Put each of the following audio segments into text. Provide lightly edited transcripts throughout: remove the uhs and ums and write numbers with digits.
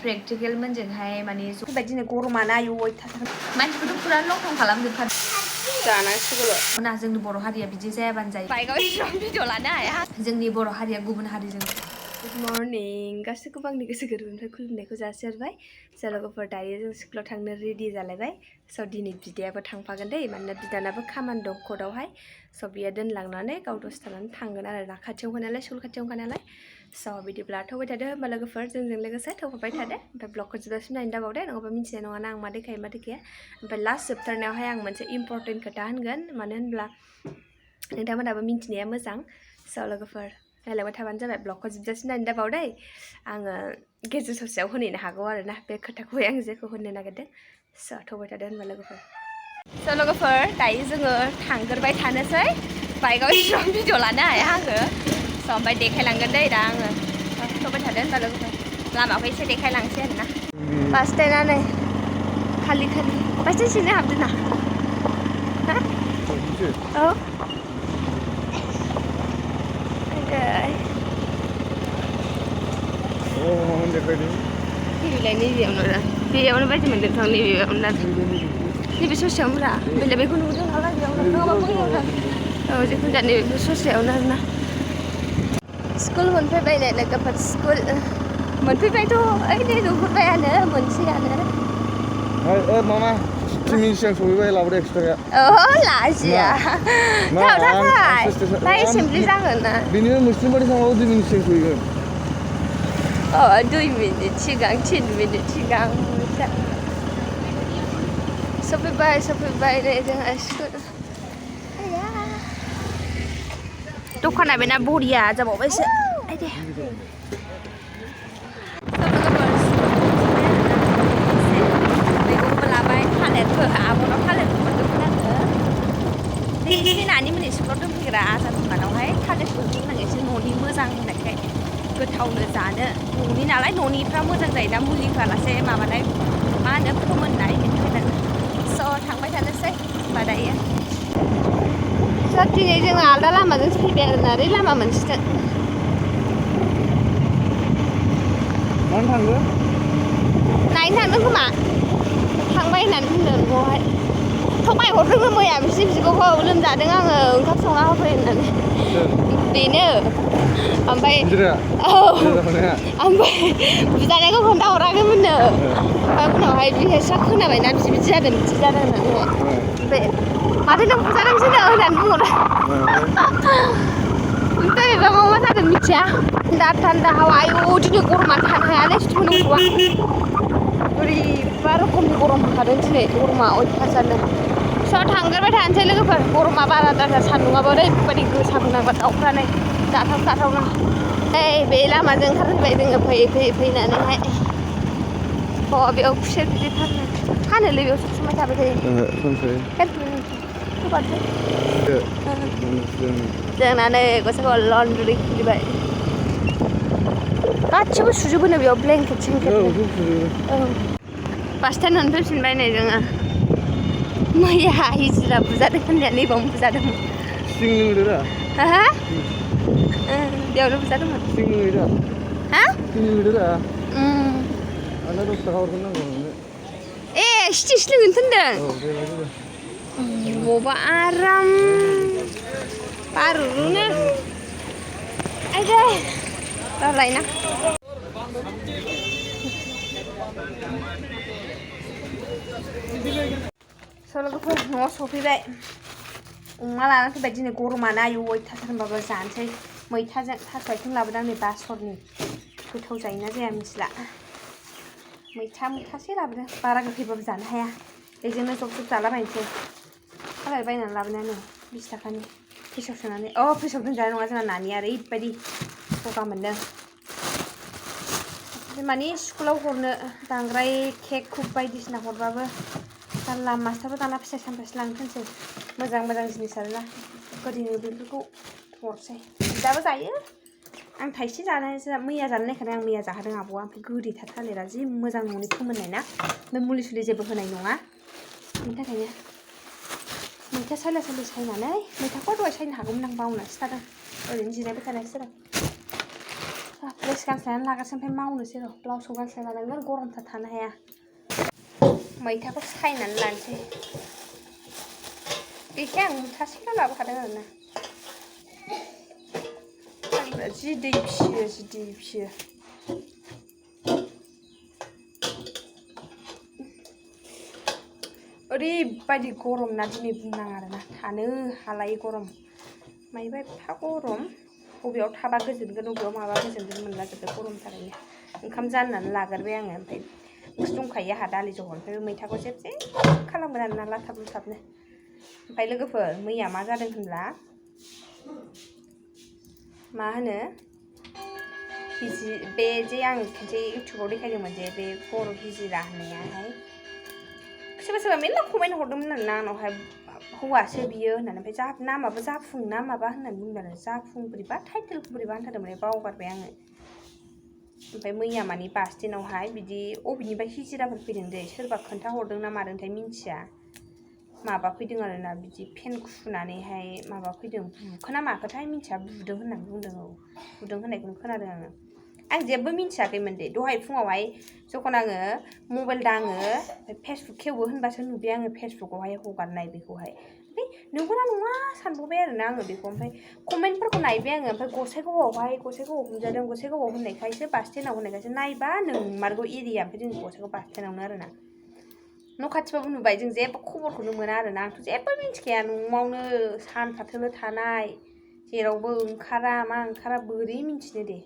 practical मोनजोंहाय माने बेबायदिनो गरमाना आयु अयथासार मानसिफोरथ' फुरा लंथं खालामजोबखादों जानांसिगौल' ना जोंनि बर' हारिया बिदि जायाबानो जायो बाइकआव इसिबां भिडिअ लानो हाया जोंनि बर' हारिया गुबुन हारिजों गुड मर्निं गासैखौबो आंनि गोसो गोरबोनिफ्राय खुलुमनायखौ जासिहरबाय लोगोफोर दायो जों स्कुलाव थांनो रेडि जालायबाय स' दिनै बिदायाबो थांफागोन दै मानोना बिदानाबो खामानि दं कर्टआवहाय स' बियो दोनलांनानै गाव दसे थानानै थांगोन आरो ना खाथियावखा नालाय स्कुल खाथियावखा नालाय स' बिदिब्ला थौबाय थादो होमबा लोगोफोर जोंजों लोगोसे थौफाबाय थादो ओमफ्राय ब्लगखौ जोबजासिम नायनो दाबावदे नङाबा मिथिनाय नङाना आं मा देखायो मा देखाया ओमफ्राय लास्ट जोबथारनायावहाय आं मोनसे इम्परटेन्ट खोथा होनगोन मानो होनब्ला नोंथांमोनहाबो मिथिनाया मोजां स' लोगोफोर नायलांबाय थाबानो जाबाय ब्लगखौ जोबजासिम नायनो दाबावदे आङो गेजेर ससेयाव होनहैनो हागौ आरोना बे खोथाखौहाय आं जेखौ होननो नागिरदों स' थौबाय थादो होनबा लोगोफोर स' लोगोफोर दायो जोङो थांग्रोबाय थानोसै बाइकआव इसिबां भिडिअ लानो हाया आङो स' ओमफ्राय देखायलांगोन दै दा आङो थौबाय थादो होनबा लोगोफोर लामाखौ एसे देखायलांसै आरोना बास स्टेन्डआ नै खालि खालि बास स्टेन्ड सिंजों हाबदो ना औ बेयावनो बायदि मोनदों थां नैबेयावनो नैबे ससेयावनो ब्रा बेलाय बेखौ नुदों नालाय बेयावनो नङाबा बैयावनो औ जिखुनु जाया नैबे ससेयावनो आरोना स्कुल मोनफैबाय लोगोफोर स्कुल मोनफैबायथ' ओइ नै नुहुरबायानो मोनसेयानो मामा 10 मिनिट सिगां सहैबाय लाबोदो एक्सट्राया लाजिया थाखाय दा एसेमब्लि जागोन ना बेनिफ्राय मुस्लिमबारि थांबाबो 2 मिनिट सिगां सहैगोन 2 मिनिट सिगां 3 मिनिट सिगां सफैबाय नै जोंहा स्कुल दखाना बेना बरिया जाबावबायसो आइदे मैगंबो लाबाय थालिरबो आब'नाव थालिरबो मोनदोंमोन आङो बे नानि मोननि स्कुलाव दोनफैग्रा आजाद बिमानावहाय थालिरखौ होनांगौ एसे न'नि मोजां होननायखाय गोथावनो जानो न'नि नालाय न'निफ्रा मोजां जायोना मुलि होआलासे माबानाय मा होनो फोमोननाय बेनि थाखायनो स' थांबाय थानोसै होमबा दायो स' दिनै जोङो आलदा लामाजोंसो फैबाय आरोना ओरै लामा मोनसेजों मानो थांगो नायनो थांदों खोमा थांबाय होननानै बुंदों न'आवहाय थगायहरदोंमोन मैया बिगोखौ लोमजादों आङो ओंखाम संना होफै होननानै बेनो ओमफ्राय औ ओमफ्राय बिदानायखौ खोन्थाहराखैमोननो ओमफ्राय उनावहाय बिसोर खोनाबायना बिदि जादों होननानै ओमफ्राय माथो नों बुजादोंसोनो होननानै बुंहरो ओमफ्राय बेबा मा जादों मिथिया थान्दा हावा आयु दिनै गरमानो थानो हायालै सुथुखौनो गथ'आ बोरैबा रोखोमनि गरम होखादों दिनै गरमा अयथासारनो स' थांग्रोबाय थानोसै लोगोफोर गरमा बाराद्राय सान्दुंआबो ओरैबायदि गोसा नांबा दाउफ्रानो जाथावना ओइ बे लामाजों ओंखारफैबाय जोङो फैयै फैनानैहाय बेयाव खुसेर बिदै फानोलै बेयाव सब समाय थाबाय थायो जोंना नै गसाइगावआव लन्ड्रि खुलिबाय गासिबो सुजोबोनो बेयाव ब्लेंकेट सेंकेट बास स्टेन्ड मोनफैफिनबाय नै जोङो मैया हिजिरा बुजादों होननाया नैबावनो बुजादोंमोन हा बेयावनो बुजादोंमोन ए सिटिक्स लोंनो थिनदों बबा आराम बारुरुनो आइदै बालायना सल'फोर न'आव सफैबाय अमा लानानै फैबाय दिनै गरमाना आयु अयथासार होनबाबो जानोसै मैथाजों थास' आथिं लाबोदों नै बासरनि गोथाव जायोना जाया मिथिला मैथासै लाबोदों बारा गोखैबाबो जानो हाया बेजोंनो जब जालाबायनोसै थालिर बायनानै लाबोनानै 20 थाखानि फ्रिजआव सोनानै फ्रिजआव दोनजानाय नङा जोंना नानिया ओरैबायदि गगा मोनदों माने स्कुलाव हरनो बांद्राय केक कुक बायदिसिना हरबाबो जारला मास्टारबो दाना फिथाइ सामथाइसो लांनो थिनसै मोजां जिनिस आरोना गोदोनि बेफोरखौ हरसै दाबो जायो आं थाइसे मैया जानो नायखादों आं मैया जाहोदों आब'आ ओमफ्राय गोदैथार थालिरा जि मोजां न'नि फोमोननाय ना ओमफ्राय मुलि सुलि जेबो होनाय नङा बेनि थाखायनो मैथा सायनानै मैथाखौ दहाय सायनो हागौमोन आं बावनासो थादों ओरैनो जिरायबाय थानायसो जादों ड्रेस गानस्लायनानै लागासिनो ओमफ्राय मावनोसै र' ब्लाउसखौ गानस्लायना लानांगोन गरमथार थानो हाया मैथाखौ सायनानै लानोसै बेखै आं मुथासेल' लाबोखादों आरोना आंना जि दै फियो ओरैबायदि गरम ना दिनै बुंनाङा आरोना थानो हालायै गरम मायबा एफा गरम बबेयाव थाबा गोजोनगोन बबेयाव माबा गोजोनगोन मोनलाजोबबाय गरमनि थाखायनो ओंखाम जाननानै लाग्रोबाय आङो ओमफ्राय ओंख्रि दंखायो आंहा दालि जहल ओमफ्राय मैथाखौ जेब खालामगोन आरोना लाथाब लुथाबनो ओमफ्राय लोगोफोर मैया मा जादों होनब्ला मा होनो बे जे आं खनसे इउटुबाव देखायदोंमोन जे बे बर' हिजिरा होननायाहाय सोरबा मेरला कमेन्ट हरदोंमोन आरोना आंनावहाय हौवासो बियो होननानै ओमफ्राय नामाबो जाफुं ना माबा होननानै बुंदों आरो जाफुं बोरैबा टाइटेलखौ बोरैबा होनथारदोंमोन बावगारबाय आङो ओमफ्राय मैया मानि बास स्टेन्डआवहाय बिदि अबेनिफ्राय हिजिराफोर फैदों दै सोरबा खोन्थाहरदों ना मादोंथाय मिन्थिया माबा फैदों आरोना बिदि फेन खुनानैहाय माबा फैदों बुखोना माखोथाय मिन्थिया बुदों होननानै बुंदों बुदों होननायखौनो खोनादों आं जेबो मिन्थियाखैमोन दे दहाय फुङावहाय जखन आङो मबाइल दाङो ओमफ्राय फेसबुक खेवो होनबासो नुबाय आङो फेसबुकआवहाय हगारनाय बेखौहाय ओमफ्राय नंगौना नङा सानबावबाय आरोना आङो बेखौ ओमफ्राय कमेन्टफोरखौ नायबाय आङो ओमफ्राय गसाइगावआव हमजादों गसाइगावआव होननायखायसो बास स्टेन्डआव होननायखायसो नायबा नोंमारगौ एरिया ओमफ्राय जोंनि गसाइगाव बास स्टेन्डआवनो आरोना न' खाथिबाबो नुबाय जों जेबो खबरखौनो मोना आरोना आंथ' जेबो मिन्थिखाया न'आवनो सानफाथोलो थानाय जेरावबो ओंखारा मा ओंखारा बोरै मिन्थिनो दे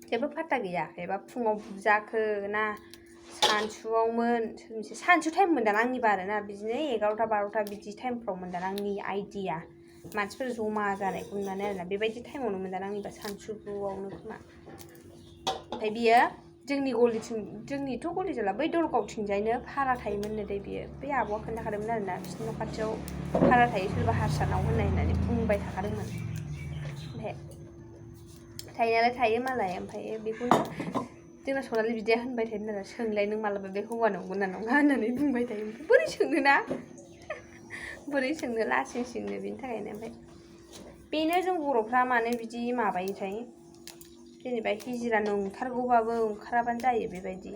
जेबो फात्ता गैया एबा फुङाव बुजाखो ना सानसुआवमोन सानसु टाइम मोनदां आंनिबा आरोना बिदिनो 11टा 12टा बिदि टाइमफ्राव मोनदां आंनि आइडिया मानसिफोर जमा जानायखौ नुनानै आरोना बेबायदि टाइमावनो मोनदां आंनिबा सानसुआवनो खोमा ओमफ्राय बियो जोंनि गलिथिं जोंनिथ' गलि जाला बै दलगावथिंजायनो भारा थायोमोननो दे बियो बै आब'आ खोन्थाखादोंमोन आरोना बिसिनि न' खाथियाव भारा थायो सोरबा हारसानाव होननानै बुंबाय थाखादोंमोन ओमफ्राय थायोनालाय थायो मालाय ओमफ्राय बेखौनो जोंना सनालि बिदाया होनबाय थायोमोन आरो सोंलाय नों मालाबा बे हौवा नंगौना नङा होननानै बुंबाय थायो ओमफ्राय बोरै सोंनोना बोरै सोंनो लासिं सिंनो बेनि थाखायनो ओमफ्राय बेनो जों बर'फ्रा मानो बिदि माबायोथाय जेनेबा हिजिरा नंथारगौबाबो ओंखाराबानो जायो बेबायदि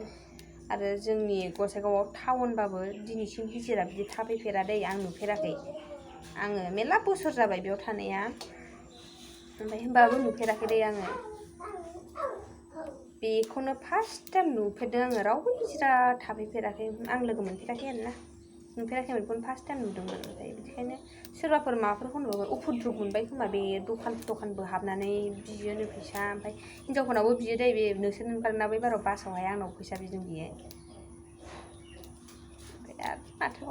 आरो जोंनि गसाइगावआव टाउनबाबो दिनैसिम हिजिरा बिदि थाफैफेरा दै आं नुफेराखै आङो मेरला बोसोर जाबाय बेयाव थानाया ओमफ्राय होनबाबो नुफेराखै दै आङो बेखौनो फार्स्ट टाइम नुफेरदों आङो रावबो हिजिरा थाफैफेराखै आं लोगो मोनफेराखै आरोना नुफेराखैमोन बेखौनो फार्स्ट टाइम नुदोंमोन ओमफ्राय बिदिखायनो सोरबाफोर माबाफोरखौ नुबाबो उपद्रुब मोनबाय खोमा बे दखानबो हाबनानै बियोनो फैसा ओमफ्राय हिनजावफोरनावबो बियो दै बे नोंसोर नुखादोंना बै बाराव बासावहाय आंनाव फैसा बिदों बियो ओमफ्राय आरो माथो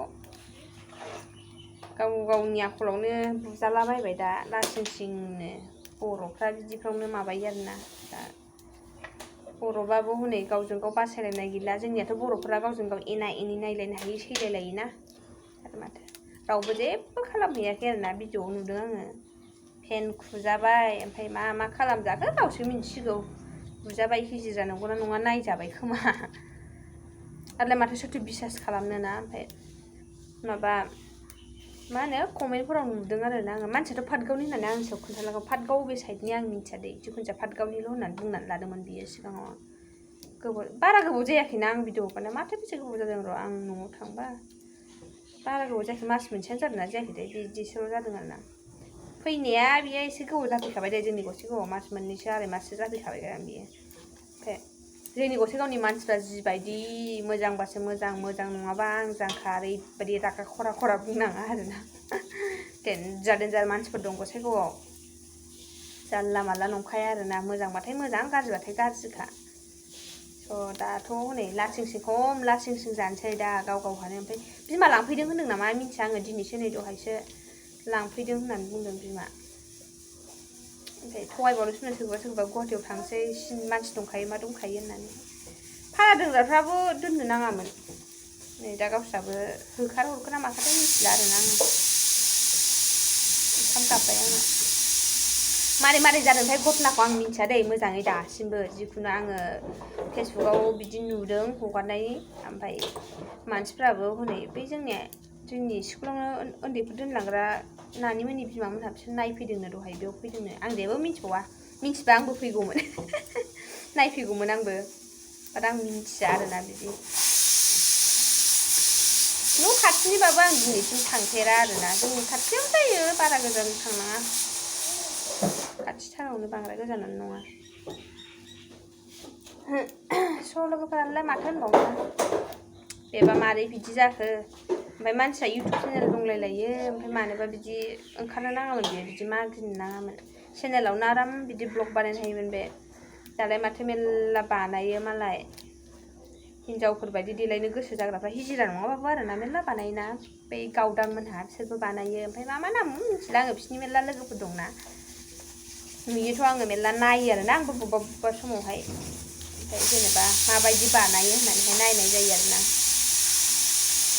गावनि आखलावनो बुजालाबायबाय दा लासिं सिंनो बर'फ्रा बिदिफ्रावनो माबायो आरोना दा बर'बाबो हनै गावजों गाव बासायलायनाय गैला जोंनियाथ' बर'फोरा गावजों गाव एना एनि नायलायनो हायि सैलायलायोना आरो माथो रावबो जेबो खालामहैयाखै आरोना भिडिअआव नुदों आङो फेन खुजाबाय ओमफ्राय मा खालामजाखो गावसो मिन्थिसिगौ बुजाबाय हिजिरा नंगौना नङा नायजाबाय खोमा आरोलाय माथो सोरथो बिसास खालामनो ना ओमफ्राय माबा मा होनो कमेन्टफोराव नुदों आरोना आङो मानसियाथ' पाटगावनि होननानै आंनि सायाव खोन्थालांगौ पाटगाव बबे साइडनि आं मिन्थिया दै जिखुनु जाया पाटगावनिल' होननानै बुंनानै लादोंमोन बियो सिगाङाव बारा गोबाव जायाखैना आं भिडिअ हगारनाया माथो बेसे गोबाव जादों र' आं न'आव थांबा बारा गोबाव जायाखै मास मोनसेयानो जादोंना जायाखै दे बिदिसोल' जादों आरोना फैनाया बियो एसे गोबाव जाफैखाबाय दे जोंनि गसाइगावआव मास मोननैसो आराय माससो जाफैखाबाय आं बियो ओमफ्राय जोंनि गसाइगावनि मानसिफ्रा जिबायदि मोजांबासो मोजां नङाबा आं जांखा ओरैबायदि रागा खरा बुंनाङा आरोना देन्जार मानसिफोर दं गसाइगावआव जानला मानला नंखाया आरोना मोजांबाथाय मोजां गाज्रिबाथाय गाज्रिखा स' दाथ' हनै लासिं सिं जानोसै दा गावहानो ओमफ्राय बिमा लांफैदों होनदों नामा मिन्थिया आङो दिनैसो नै दहायसो लांफैदों होननानै बुंदों बिमा ओमफ्राय थगायबावदोंसोनो सोरबा गुवाहाटियाव थांसै मानसि दंखायो मा दंखायो होननानै भारा दोनग्राफ्राबो दोननो नाङामोन नै दा गावस्राबो हरखोना माखोथाय मिथिला आरोना आङो ओंखाम गाबबाय आङो मारै जादों ओमफ्राय घटनाखौ आं मिन्थिया दै मोजाङै दासिमबो जिखुनु आङो फेसबुकआव बिदि नुदों हगारनाय ओमफ्राय मानसिफ्राबो हनै बै जोंनि स्कुलावनो उन्दैफोर दोनलांग्रा नानिमोननि बिमामोनहा बिसोर नायफैदोंनो दहाय बेयाव फैदोंनो आं जेबो मिन्थिबावा मिन्थिबा आंबो फैगौमोन नायफैगौमोन आंबो बाट आं मिन्थिया आरोना बिदि न' खाथिनिबाबो आं दिनैसिम थांफेरा आरोना जोंनि खाथियाव जायो बारा गोजान थांनाङा खाथिथारावनो बांद्राय गोजानानो नङा स' लोगोफोरालाय माथो होनबावनो बेबा मारै बिदि जाखो ओमफ्राय मानसिया इउटुब चेनेल दंलायलायो ओमफ्राय मानोबा बिदि ओंखारनो नाङामोन बियो बिदि मागिनो नाङामोन चेनेलावनो आराम बिदि ब्लग बानायनो हायोमोन बे दालाय माथो मेल्ला बानायो मालाय हिनजावफोर बायदि देलायनो गोसो जाग्राफ्रा हिजिरा नङाबाबो आरोना मेल्ला बानायोना बै गावदां मोनहा बिसोरबो बानायो ओमफ्राय मा नाम मिथिला आङो बिसोरनि मेल्ला लोगोफोर दंना नुयोथ' आङो मेल्ला नायो आरोना आंबो बबेबा समावहाय ओमफ्राय जेनेबा माबायदि बानायो होननानैहाय नायनाय जायो आरोना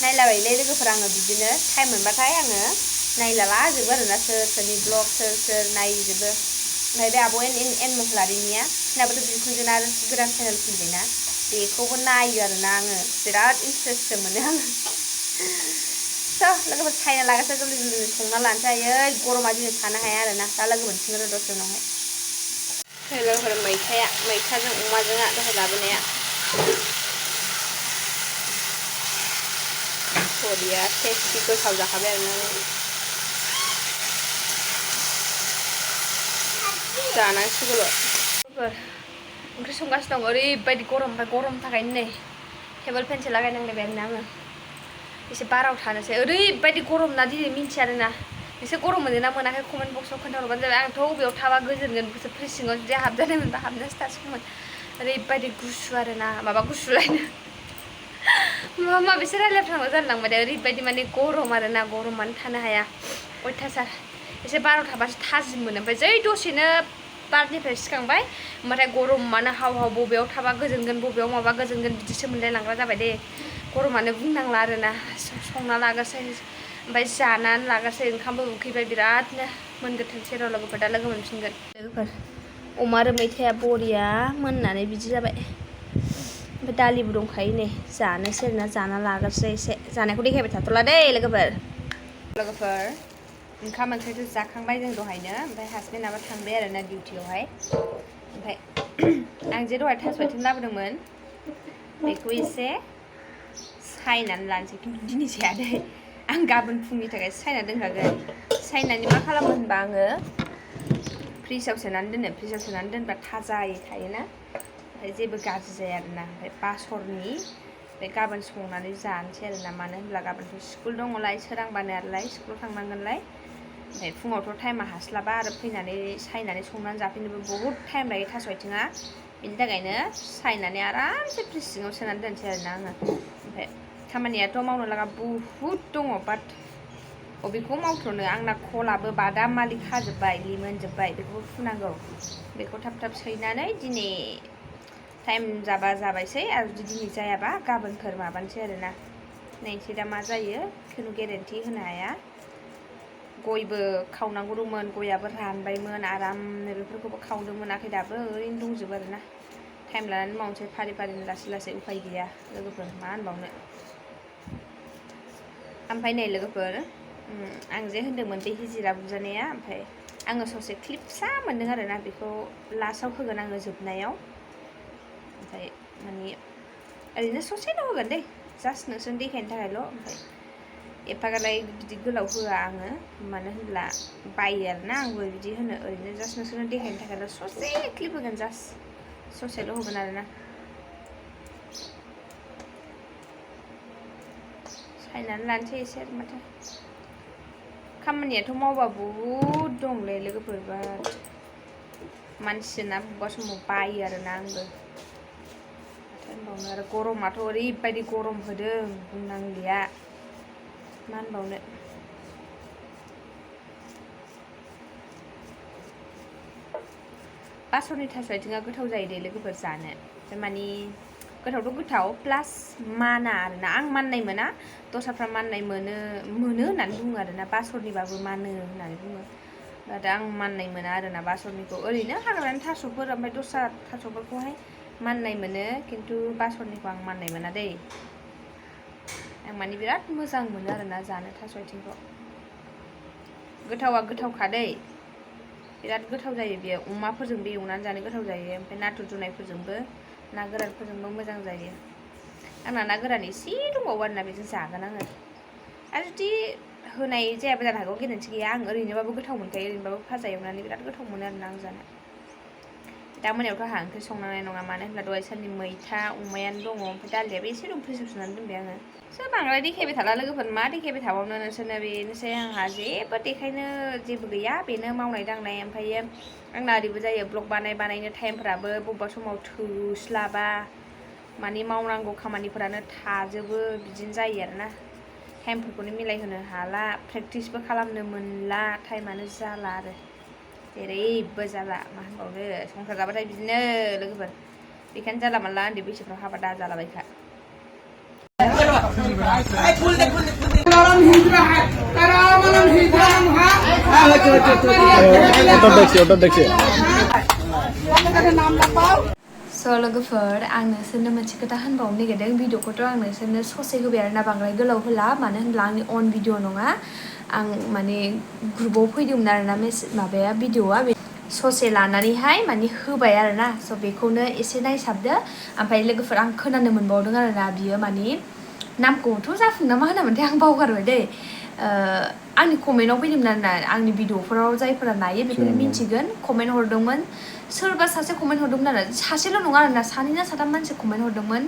नायलाबायोलै लोगोफोर आङो बिदिनो टाइम मोनबाथाय आङो नायलालाजोबो आरोना सोरनि ब्लग सोर नायजोबो ओमफ्राय बे आब' एन मोसाहारिनिया बिनाबोथ' बिखुनजोना गोदान चेनेल खुलिबायना बेखौबो नायो आरोना आङो बिराद इन्टारेस्ट मोनो आङो स' लोगोफोर चाइना लागासो जल्दि जल्दि संना लानोसै आयै गरमा दिनै थानो हाया आरोना दा लोगो मोनसिगोन र' दसे उनावहाय लोगोफोर मैथाजों अमाजों दहाय लाबोनाया बरिया टेस्टि गोथाव जाखाबाय आरोना जानांसिगौल' ओंख्रि संगासिनो दं ओरैबायदि गरम ओमफ्राय गरमनि थाखायनो नै टेबोल फेनसो लागायनांलायबाय आरोना आङो एसे बाराव थानोसै ओरैबायदि गरम ना दिनै मिन्थिया आरोना एसे गरम मोनो ना मोनाखै कमेन्ट बक्सआव खोन्थाहरबानो जाबाय आंथ' बबेयाव थाबा गोजोनगोन बेखौसो फ्रिज सिङाव जुदि हाबजानाय मोनबा हाबनोसो थासिगौमोन ओरैबायदि गुसु आरोना माबा गुसुलायनो माबिसो रायलायफ्लांबा जालांबाय दे ओरैबायदि माने गरम आरोना गरमानो थानो हाया अयथासार एसे बाराव थाबासो थाजिम मोनो ओमफ्राय जै दसेनो बारनिफ्राय सिखांबाय होमबाथाय गरमानो हाव हाव बबेयाव थाबा गोजोनगोन बबेयाव माबा गोजोनगोन बिदिसो मोनलायलांग्रा जाबाय दे गरमानो बुंनांला आरोना संना लागोसै ओमफ्राय जानानै लागोसै ओंखामबो उखैबाय बिरादनो मोनगोथोंसै र' लोगोफोर दा लोगो मोनफिनगोन लोगोफोर अमा आरो मैथाया बरिया मोननानै बिदि जाबाय ओमफ्राय दालिबो दंखायो नै जानोसै आरोना जाना लागोसै एसे जानायखौ देखायबाय थाथ'ला दे लोगोफोर ओंखाम ओंख्रिथ' जाखांबाय जों दहायनो ओमफ्राय हासबेन्डआबो थांबाय आरोना डिउटियावहाय ओमफ्राय आं जे दहाय थास' आथिं लाबोदोंमोन बेखौ एसे सायनानै लानोसै खिन्थु दिनै जाया दे आं गाबोन फुंनि थाखाय सायना दोनखागोन सायनानै मा खालामो होनबा आङो फ्रिजाव सोनानै दोनबा थाजायै थायोना ओमफ्राय जेबो गाज्रि जाया आरोना ओमफ्राय बासरनि बे गाबोन संनानै जानोसै आरोना मानो होनब्ला गाबोनथ' स्कुल दङलाय सोरांबानो आरोलाय स्कुलाव थांनांगोनलाय ओमफ्राय फुङावथ' टाइमा हास्लाबा आरो फैनानै सायनानै संनानै जाफैनोबो बहुद टाइम लायो थास' आथिङा बेनि थाखायनो सायनानै आरामसे फ्रिज सिङाव सोनानै दोनसै आरोना आङो ओमफ्राय खामानियाथ' मावनो लागा बहुद दङ बाट बबेखौ मावथ'नो आंना खलाबो बादामालि खाजोब्बाय लिमोनजोब्बाय बेखौबो फुनांगौ बेखौ थाब थाब सैनानै दिनै टाइम जाबा जाबायसै आरो जुदि दिनै जायाबा गाबोनफोर माबानोसै आरोना नायनोसै दा मा जायो खुनु गेरेन्टि होनो हाया गयबो खावनांगौ दंमोन गयाबो रानबायमोन आरामनो बेफोरखौबो खावनो मोनाखै दाबो ओरैनो दंजोबो आरोना टाइम लानानै मावनोसै फारि फारिनो लासै लासै उफाय गैया लोगोफोर मा होनबावनो ओमफ्राय नै लोगोफोर आं जे होनदोंमोन बे हिजिरा बुजानाया ओमफ्राय आङो ससे क्लिप फिसा मोनदों आरोना बेखौ लास्टआव होगोन आङो जोबनायाव ओमफ्राय माने ओरैनो ससेल' होगोन दै जास्ट नोंसोरनो देखायनो थाखायल' ओमफ्राय एफाग्राय बिदि गोलाव होआ आङो मानो होनब्ला बायो आरोना आंबो बिदि होनो ओरैनो जास्ट नोंसोरनो देखायनो थाखायल' ससे क्लिप होगोन जास्ट ससेल' होगोन आरोना सायनानै लानोसै एसे आरो माथो खामानियाथ' मावबा बहुद दंलै लोगोफोर बाट मानसिना बबेबा समाव बायो आरोना आंबो माथो होनबावनो आरो गरमाथ' ओरैबायदि गरम होदों बुंनांलिया मा होनबावनो बासरनि थास' आथिङा गोथाव जायो दे लोगोफोर जानो माने गोथावथ' गोथाव प्लास माना आरोना आं माननाय मोना दस्राफ्रा माननाय मोनो होननानै बुङो आरोना बासरनिबाबो मानो होननानै बुङो बाट आं माननाय मोना आरोना बासरनिखौ ओरैनो हाग्रानि थास'फोर ओमफ्राय दस्रा थास'फोरखौहाय माननाय मोनो खिन्थु बासरनिखौ आं माननाय मोना दै आं माने बिराद मोजां मोनो आरोना जानो थास' आथिंखौ गोथावा गोथावखा दै बिराद गोथाव जायो बेयो अमाफोरजोंबो एवनानै जानो गोथाव जायो ओमफ्राय नाथुर जुनायफोरजोंबो ना गोरानफोरजोंबो मोजां जायो आंना ना गोरान एसे दंबावो आरोना बेजों जागोन आङो आरो जुदि होनाय जायाबो जानो हागौ गोरोन्थि गैया आं ओरैनोबाबो गोथाव मोनखायो ओरैनोबाबो भाजा एवनानै बिराद गोथाव मोनो आरोना आं जानो दा मोनायावथ' आंहा ओंख्रि संनांनाय नङा मानो होनब्ला दहाय साननि मैथा अमायानो दङ ओमफ्राय दालियाबो एसे दं फ्रिजआव सोनानै दोनबाय आङो सोर बांद्राय देखायबाय थाला लोगोफोर मा देखायबाय थाबावनो नोंसोरनो बेनोसै आंहा जेबो देखायनो जेबो गैया बेनो मावनाय दांनाय ओमफ्रायो आंना ओरैबो जायो ब्लग बानायनो टाइमफ्राबो बबेबा समाव थोस्लाबा माने मावनांगौ खामानिफोरानो थाजोबो बिदिनो जायो आरोना टाइमफोरखौनो मिलायहोनो हाला प्रेक्टिसबो खालामनो मोनला टाइमानो जाला आरो जेरैबो जाला मा होनबावनो संसार जाबाथाय बिदिनो लोगोफोर बेखायनो जाला माला उन्दै बैसोफ्राव हाबा दा जालाबायखा स' लोगोफोर आं नोंसोरनो मोनसे खोथा होनबावनो नागिरदों भिडिअखौथ' आं नोंसोरनो ससे होबाय आरोना बांद्राय गोलाव होला मानो होनब्ला आंनि अन भिडिअ नङा आं माने ग्रुपाव फैदोंमोन आरोना माबाया भिडिअआ ससे लानानैहाय माने होबाय आरोना स' बेखौनो एसे नायसाबदो ओमफ्राय लोगोफोर आं खोनानो मोनबावदों आरोना बियो माने नामखौथ' जाफुंना मा होनामोनथाय आं बावगारबाय दै आंनि कमेन्टआव फैदोंमोन आरोना आंनि भिडिअफोराव जायफोरा नायो बेफोरो मिथिगोन कमेन्ट हरदोंमोन सोरबा सासे कमेन्ट हरदोंमोन आरो सासेल' नङा आरोना सानै ना साथाम मानसि कमेन्ट हरदोंमोन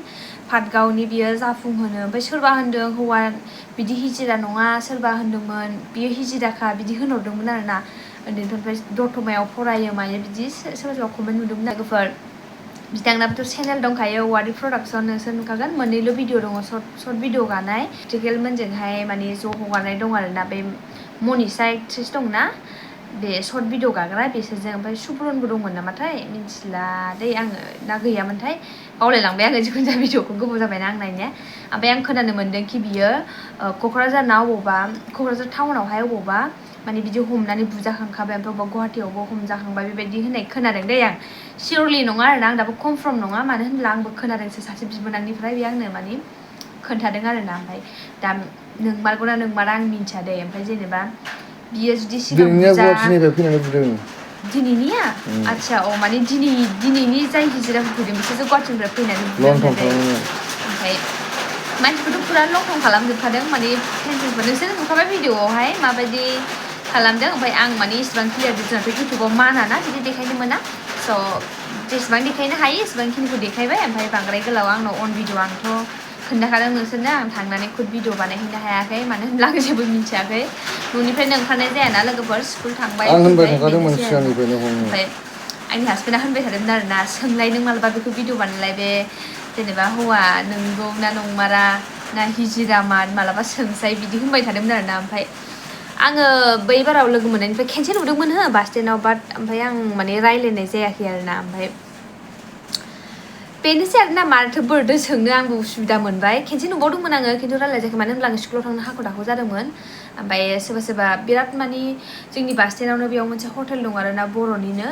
पाटगावनि बियो जाफुंहोनो ओमफ्राय सोरबा होनदों हौवा बिदि हिजिरा नङा सोरबा होनदोंमोन बियो हिजिराखा बिदि होनहरदोंमोन आरोना उन्दैनिफ्राय दतमायाव फरायो मायो बिदि सोरबा सोरबा कमेन्ट नुदोंमोन लोगोफोर बिथांनाबोथ' चेनेल दंखायो वारि प्रडाक्सन नोंसोर नुखागोन मोननैल' भिडिअ दङ सर्ट भिडिअ गानाय प्रेक्टिकेलमोनजोंहाय माने ज' हगारनाय दं आरोना बे मनिसा एक्ट्रिस दंना बे सर्ट भिडिअ गाग्रा बिसोरजों ओमफ्राय सुब्रनबो दंमोन नामाथाय मिथिला दै आङो ना गैयामोनथाय बावलायलांबाय आङो जिखुनु जाया भिडिअखौ गोबाव जाबायना आं नायनाया ओमफ्राय आं खोनानो मोन्दों कि बियो क'क्राझारना अबावबा क'क्राझार टाउनावहाय अबावबा माने बिदि हमनानै बुजाखांखाबाय ओमफ्राय अबेबा गुवाहाटियावबो हमजाखांबाय बेबायदि होननाय खोनादों दै आं सियरलि नङा आरोना आं दाबो कनफार्म नङा मानो होनब्ला आंबो खोनादोंसो सासे बिबोनांनिफ्राय बे आंनो माने खोन्थादों आरोना ओमफ्राय दा नोंमारगौना नोंमारा आं मिन्थिया दे ओमफ्राय जेनेबा बियो जुदि सिगां दिनैनिया आच्छा अ माने दिनैनि जाय हिजिराफोर फैदों बिसोरसो गुवाहाटिनिफ्राय फैनानै बुदों ओमफ्राय मानसिखौथ' फुरा लंथं खालामजोबखादों माने फेन्सिंफोर नोंसोर नुखाबाय भिडिअआवहाय माबायदि खालामदों ओमफ्राय आं माने इसिबां क्लियार जोंनाथ' इउटुबाव मानाना बिदि देखायनो मोना स' जेसेबां देखायनो हायो एसेबांखिनिखौ देखायबाय ओमफ्राय बांद्राय गोलाव आंनाव अन भिडिअ आंथ' खोन्थाखादों नोंसोरनो आं थांनानै खुद भिडिअ बानायहैनो हायाखै मानो होनब्ला आं जेबो मिन्थियाखै न'निफ्रायनो ओंखारनाय जायाना लोगोफोर स्कुल थांबाय ओमफ्राय आंनि हासबेन्डआ होनबाय थादोंमोन आरोना सोंलाय नों मालाबा बेखौ भिडिअ बानायलाय बे जेनेबा हौवा नंगौ ना नंमारा ना हिजिरामान मालाबा सोंसाय बिदि होनबाय थादोंमोन आरोना ओमफ्राय आङो बै बाराव लोगो मोननायनिफ्राय खेनसे नुदोंमोन हो बास स्टेन्डआव बाट ओमफ्राय आं माने रायज्लायनाय जायाखै आरोना ओमफ्राय बेनोसै आरोना माथो बोरैथो सोंनो आंबो उसुबिदा मोनबाय खेनसे नुबावदोंमोन आङो खिन्थु रायज्लायजायाखै मानो होनब्ला आं स्कुलाव थांनो हाखु दाखु जादोंमोन ओमफ्राय सोरबा सोरबा बिराद माने जोंनि बास स्टेन्डआवनो बेयाव मोनसे हटेल दं आरोना बर'निनो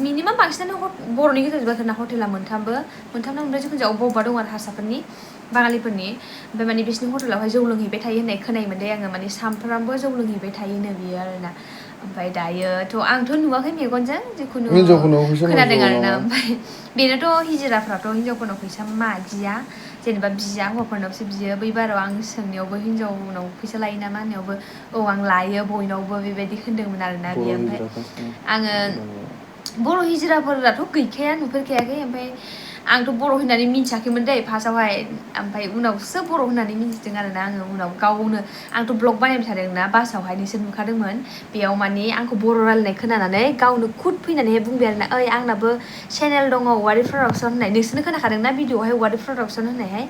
मिनिमाम बांसिनानो बर'नि गेजेरजों आरोना हटेला मोनथामना मोनब्रै जिखुनु जाया अबेबा दं आरो हारसाफोरनि बाङालिफोरनि ओमफ्राय माने बिसोरनि हटेलावहाय जौ लोंहैबाय थायो होननाय खोनायोमोन दे आङो माने सामफ्रामबो जौ लोंहैबाय थायोनो बियो आरोना ओमफ्राय दायोथ' आंथ' नुवाखै मेगनजों जिखुनु खोनादों आरोना ओमफ्राय बेनोथ' हिजिराफ्राथ' हिनजावफोरनाव फैसा मागिया जेनेबा बिया हौवाफोरनावसो बियो बै बाराव आं सोंनायावबो हिनजावनाव फैसा लायो नामा होननायावबो औ आं लायो बयनावबो बेबायदि होनदोंमोन आरोना बियो ओमफ्राय आङो बर' हिजिराफोराथ' गैखाया नुफेरखायाखै ओमफ्राय आंथ' बर' होननानै मिन्थियाखैमोन दै फार्स्टआवहाय ओमफ्राय उनावसो बर' होननानै मिन्थिदों आरोना आङो उनाव गावनो आंथ' ब्लग बानायबाय थादोंना बासावहाय नोंसोर नुखादोंमोन बेयाव माने आंखौ बर' रायलायनाय खोनानानै गावनो खुद फैनानैहाय बुंबाय आरोना ओइ आंनाबो चेनेल दङ वारि प्रडाक्सन होननाय नोंसोरनो खोनाखादोंना भिडिअआवहाय वारि प्रडाक्सन होननायहाय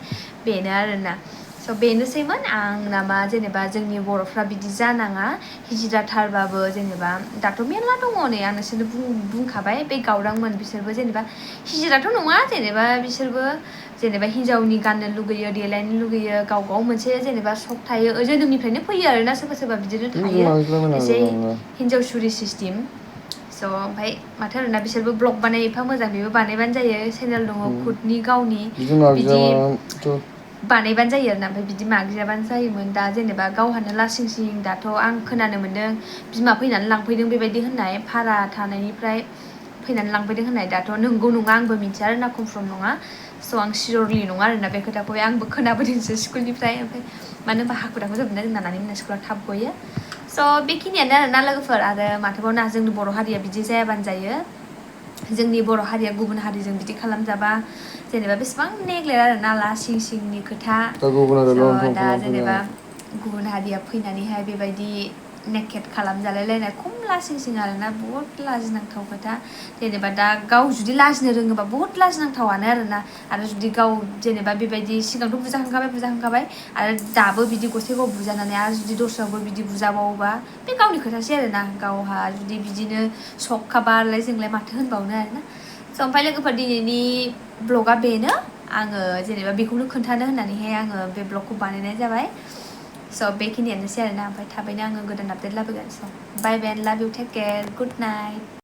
बेनो आरोना स' बेनोसैमोन आंना मा जेनेबा जोंनि बर'फ्रा बिदि जानाङा हिजिराथारबाबो जेनेबा दाथ' मेरला दङ नै आं नोंसोरनो बुंखाबाय बे गावदांमोन बिसोरबो जेनेबा हिजिराथ' नङा जेनेबा बिसोरबो जेनेबा हिनजावनि गाननो लुगैयो देलायनो लुगैयो गाव गाव मोनसे जेनेबा सक थायो जोनोमनिफ्रायनो फैयो आरोना सोरबा सोरबा बिदिनो थायो एसे हिनजावसुरि सिस्टेम स' ओमफ्राय माथो होनोना बिसोरबो ब्लग बानाय एफा मोजां बेबो बानायबानो जायो चेनेल दङ खुदनि गावनि बिदि बानायबानो जायो आरोना ओमफ्राय बिदि मागियाबानो जायोमोन दा जेनेबा गावहानो लासिं सिं दाथ' आं खोनानो मोन्दों बिमा फैनानै लांफैदों बेबायदि होननाय भारा थानायनिफ्राय फैनानै लांफैदों होननाय दाथ' नंगौ नङा आंबो मिथिया आरोना कनफार्म नङा स' आं सियरलि नङा आरोना बे खोथाखौहाय आंबो खोनाबोदोंसो स्कुलनिफ्राय ओमफ्राय मानो होनबा हाखु दाखु जोबना जोंना नानि मोनना स्कुला थाब गयो स' बेखिनियानो आरोना लोगोफोर आरो माथोबावना जोंनि बर' हारिया बिदि जायाबानो जायो जोंनि बर' हारिया गुबुन हारिजों बिदि खालामजाबा जेनेबा बेसेबां नेग्लेक्ट आरोना लासिं सिंनि खोथा दा जेनेबा गुबुन हारिया फैनानैहाय बेबायदि नेकेट खालामजालायलायनाय खम लासिं सिं आरोना बहुत लाजिनांथाव खोथा जेनेबा दा गाव जुदि लाजिनो रोङोबा बहुत लाजिनांथावानो आरोना आरो जुदि गाव जेनेबा बेबायदि सिगांथ' बुजाखांखाबाय आरो दाबो बिदि गसाइगाव बुजानानै आरो जुदि दस्रायावबो बिदि बुजाबावोबा बे गावनि खोथासै आरोना गावहा जुदि बिदिनो सकखाबालाय जोंलाय माथो होनबावनो आरोना स' ओमफ्राय लोगोफोर दिनैनि ब्लगा बेनो आङो जेनेबा बेखौनो खोन्थानो होननानैहाय आङो बे ब्लगखौ बानायनाय जाबाय स' बेखिनियानोसै आरोना ओमफ्राय थाबैनो आङो गोदान आपडेट लाबोगोन स' bye bye and love you take care good night